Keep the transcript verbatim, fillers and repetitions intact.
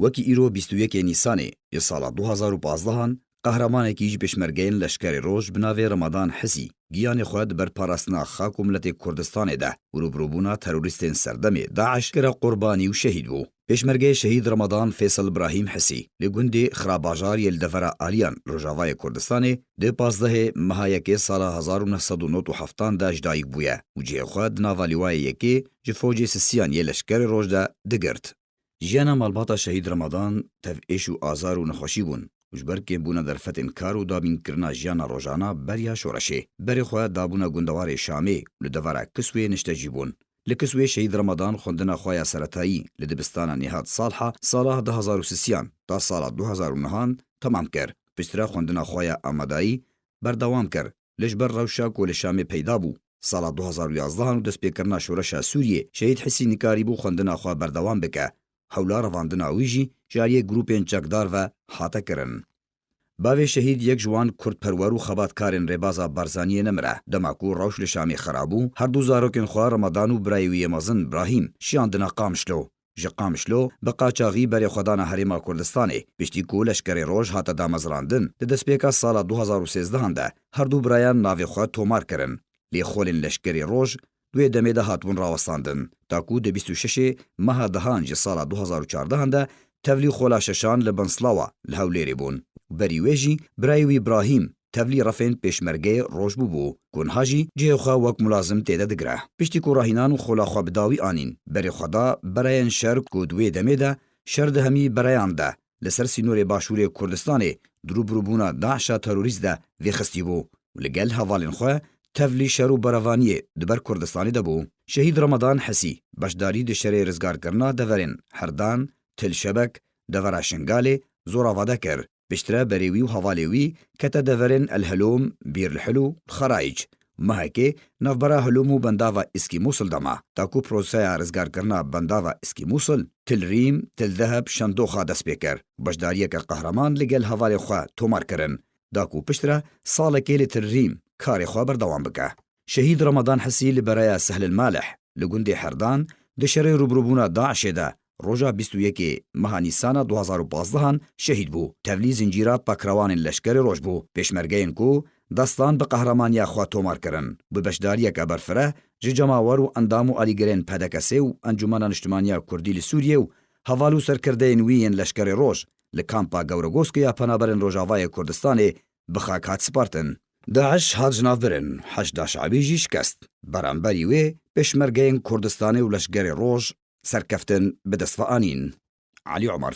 Wekî îro bîst û yekê Nîsanê ji sala du hazar û pazdehan, qehremanekî ji pêşmergeyên Leşkerê Roj bi navê Remadan Hisî giyanê xwe di ber parastina xak û miletê Kurdistanê de û rûbirûbûna terorîstên serdemê DAIŞ kire qurbanî û şehîd bû. Pêşmergeyê şehîd Remadan Fêsel Brahîm Hisî li gundê Xirabajar yê li devera Aliyan Rojavayê Kurdistanê di pazdehê meha yekê sala hezar û neh sed û nod û heftan de ji dayik bûye û cihê xwe di nava Lîwayê Yekê ji focê sisiyan yê Leşkerê Roj de digirt. Jiyana malbata şehîd Remadan tev êş û azar û nexweşî bûn û ji ber kêmbûna derfetên kar û dabînkirina jiyana rojana beriya şoreşê, berê xwe dabûna gundewarê Şamê û li devera Kiswê niştecî bûn. Li Kiswê şehîd Remadan xwendina xwe ya seretayî li dibistana Nîhat Salha sala du hazar û sisiyan ta sala du hazar û nehan temam kir. Piştre xwendina xwe ya amadayî berdewam kir. Lê ji ber rewşa ku li Şamê peyda bû, sala du hazar û yazdehan û destpêkirina şoreşa Sûriyê, şehîd Hisî nikarîbû xwendina xwe berdewam bike. Hewla revandina wî jî ji aliyê grûpên çekdar ve hate kirin. Bavê şehîd yek ji wan kurdperwer û xebatkarên rêbaza Barzaniyê nemire. Dema ku rewş li Şamê xira bû, her du zarokên xwe Remadan û birayê wî yê mezin Brahîm şiyandine Qamişlo. Ji Qamişlo bi qaçaxî berê xwe dane Herêma Kurdistanê. Piştî ku Leşkerê Roj hate damezrandin, di destpêka sala du hazar û sêzdehan de her du birayan navê xwe tomar kirin. Lê xolên Leşkerê Roj di wê demê de hatibûn rawestandin. Ta ku di bîst û şeşê meha dehan ji sala du hazar û çardehan de tevlî xola şeşan li Bin Silawa li Hewlêrê bûn. Berî wê jî birayê wî Brahîm tevlî refên pêşmergeyê Roj bûbû, ku niha jî cihê xwe wek mulazim tê de digire. Piştî ku rahînan û xola xwe bi dawî anîn, berê xwe da berayên şer ku di wê demê de şer di hemî berayan de li ser sînorê başûrê Kurdistanê di rûbirûbûna DAIŞa terorîst de vêxistîbû û li gel hevalên xwe tevlî şer û berevaniyê di ber Kurdistanê de bû. Şehîd Remadan Hisî beşdarî di şerê rizgarkirina deverên Herdan, Til Şebek, devera Şingalê, Zorava de kir. Piştre berê wî û hevalê wî kete deverên El Hilûm, Bîr El Hilû, Xerayîc. Mehekê navbera Hilûm û bendava Îskî Mûsil de ma. Ta ku proseya rizgarkirina bendava Îskî Mûsil, Til Rîm, Til Deheb, Şendoxa dest pê kir. Beşdariyeke qehreman li gel hevalê xwe tomar kirin. Da ku piştre salekê li Til Rîm karê xwe berdewam bike. Şehîd Remadan Hisî li beraya Sehlil Malih li gundê Herdan di şerê rûbirûbûna DAIŞê de roja bîst û yekê meha Nîsana du hazar û pazdehan şehîd bû. Tevlî zincîra pakrewanên Leşkerê Roj bû. Pêşmergeyên ku destan bi qehramaniya xwe tomar kirin, bi beşdariyeke berfireh ji cemawer û endam û alîgirên P D K S û Encûmena Niştimaniya Kurdî li Sûriyê û heval û serkirdeyên wî yên Leşkerê Roj li kampa Gewregoskê ya Penaberên Rojavayê Kurdistanê bi xak hat spartin. DAIŞ hat jinavbirin, Heşda Şeibî jî şikest. Beramberî wê pêşmergeyên Kurdistanê û Leşkerê Roj serkeftin bi dest ve anîn. Elî Omer.